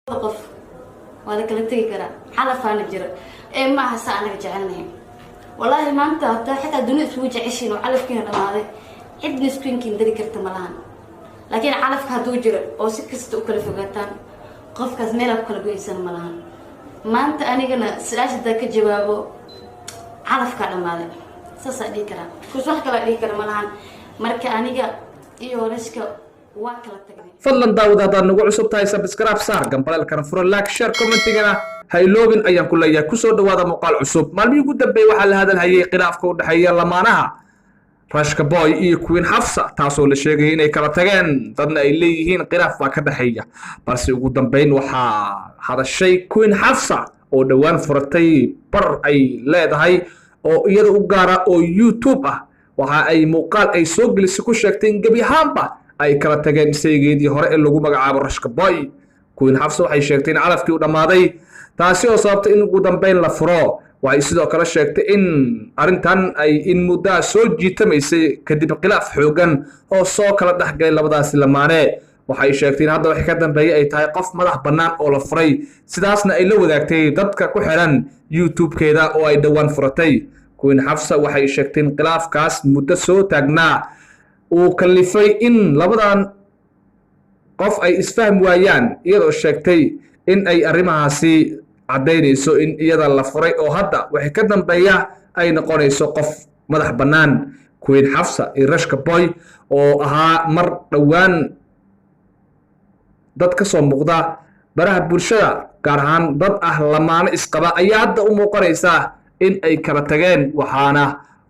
Qof waa la kala tegi karaa, xalafaana jira ee maaha sa anaga jecelnahay. Wallaahi maanta hataa xitaa dunida isugu jeceshiin oo calafkiina dhamaaday, cidna isku inkiin dari karta ma lahan. Laakiin calafka hadduu jiro oo si kasta u kala fogaataan, qofkaas meelaa ku kala goysan ma lahan. Maanta anigana su-aasha hadaa ka jawaabo, calafkaa dhamaaday, saasaa dhihi karaa kus, wax kalaa dhihi kara ma lahan. Marka aniga iyo Rashka waa kala tagnay. Fadlan daawad, haddaad nagu cusub tahay, subscribe saar, gambaleelkana furo, like, share, commentigana ha iloobin ayaan ku leeyahay. Kusoo dhawaada muuqaal cusub. Maalmihii ugu dambeeyey waxaa la hadalhayay khilaafka u dhexeeya lamaanaha Rashka Boy iyo Queen Xafsa, taasoo la sheegayay inay kala tageen, dadna ay leeyihiin khilaaf baa ka dhexeeya. Balse ugu dambeyn waxaa hadashay Queen Xafsa oo dhowaan furatay bar ay leedahay oo iyada u gaara oo YouTube ah. Waxa ay muuqaal ay soo gelisay ku sheegtay in gebi ahaanba ay kala tageen isaygeedii hore ee lagu magacaabo Rashka Boy. Queen Xafsa waxay sheegtay in calafkii u dhammaaday, taasi oo sababtay in ugu dambeyn la furo. Waxay sidoo kale sheegtay in arrintan ay in muddaa soo jiitamaysay kadib khilaaf xoogan oo soo kala dhexgalay labadaasi lamaane. Waxay sheegtay in hadda wixii ka dambeeyay ay tahay qof madax bannaan oo la furay, sidaasna ay la wadaagtay dadka ku xiran YouTube-keeda oo ay dhowaan furatay. Queen Xafsa waxay sheegtay in khilaafkaas muddo soo taagnaa uu kalifay in labadan qof ay isfahmi waayaan, iyadoo sheegtay in ay arrimahaasi caddaynayso in iyada la furay oo hadda wixii ka dambeeya ay noqonayso qof madax bannaan. Queen Xafsa iyo Rashka Boy oo ahaa mar dhowaan dad ka soo muuqda baraha bulshada, gaar ahaan dad ah lamaano isqaba, ayaa hadda u muuqanaysa in ay kala tageen. Waxaana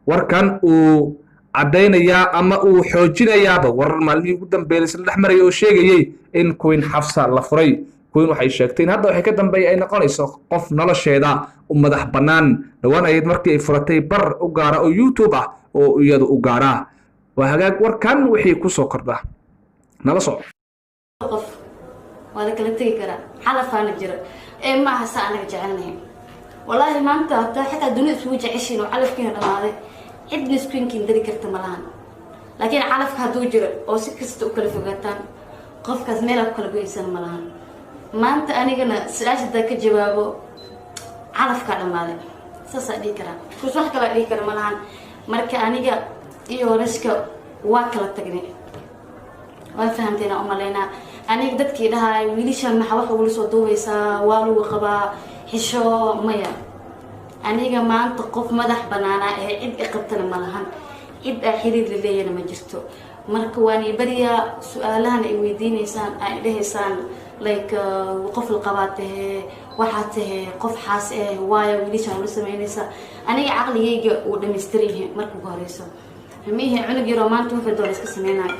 warkan uu caddaynayaa ama uu xoojinayaaba warar maalmihii ugu dambeeyay isla dhex marayay oo sheegayey in Queen Xafsa la furay. Queen waxay sheegtay in hadda waxay ka dambeeya ay noqonayso qof nolosheeda u madax bannaan. Dhowaan ahayd markii ay furatay bar u gaara oo YouTube ah oo iyadu u gaara. Waa hagaag, warkan wixii kusoo kordha nala soco. Qof waa la kala tegi karaa, xalafaana jira ee maaha sa anaga jecelnahay. Wallaahi maanta hataa xitaa dunida isugu jeceshiin oo calafkiina dhamaaday, cidna isku inkiin dari karta ma lahan. Laakiin calafka hadduu jiro oo si kasta u kala fogaataan, qofkaas meelaa ku kala goysan ma lahan. Maanta anigana su-aasha hadaa ka jawaabo, calafkaa dhamaaday, saasaa dhihi karaa kus, wax kalaa dhihi kara ma lahan. Marka aniga iyo Rashka waa kala tagnay, waa fahamteen aan umalaynaa. Aniga dadkii dhahaay wiilashan maxaa wax ugula soo duubaysaa, waa lagu qabaa, xisho, maya. Aniga maanta qof madax banaanaa ee cid i qabtana ma lahan, cid aa xiriir la leeyana ma jirto. Marka waan i baryaa, su-aalahan ay weydiineysaan, ay dhehaysaan like qof la qabaa tahee, waxaa tahee qof xaas eh, waayo wiilashaan ula sameynaysaa? Aniga caqligayga uu dhamaystiran yahay. Marka ugu horeyso, miihi cunug yaroo maanta wuxuu doona iska sameynayo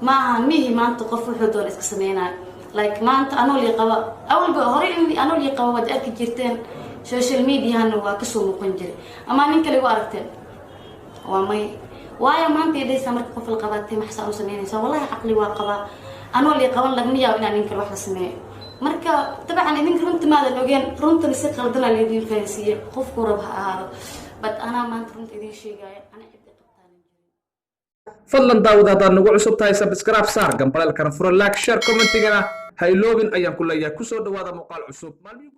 maaha. Mihi maanta qof wuxuu doona iska sameynayo. Like maanta anoo lii qaba, awalba horey anoo lii qaba waad arki jirteen, social mediahana waa kasoo muuqan jiray. Ama nin kale igu aragteen? Waa may. Waayo maanta idhaysaa marka qof la qabaatay, maxsaa u sameynaysaa? Wallahi caqli waa qabaa. Anoo lii qaban lagama yaabo inaan nin kale wax la sameeyo. Marka dabcan idinka runta maadan ogeen, runtana si qaldana laydin fahansiiye. Qofku rab ha ahaado, but anaa maanta runta idin sheegaya, ana cid i qabtaan. Fadlan daawad, haddaad nagu cusub tahay, subscribe saar, gambaleelkana furo, like, share, commentigana ha iloobin ayaan ku leeyahay. Kusoo dhawaada muuqaal cusub. Maalmihii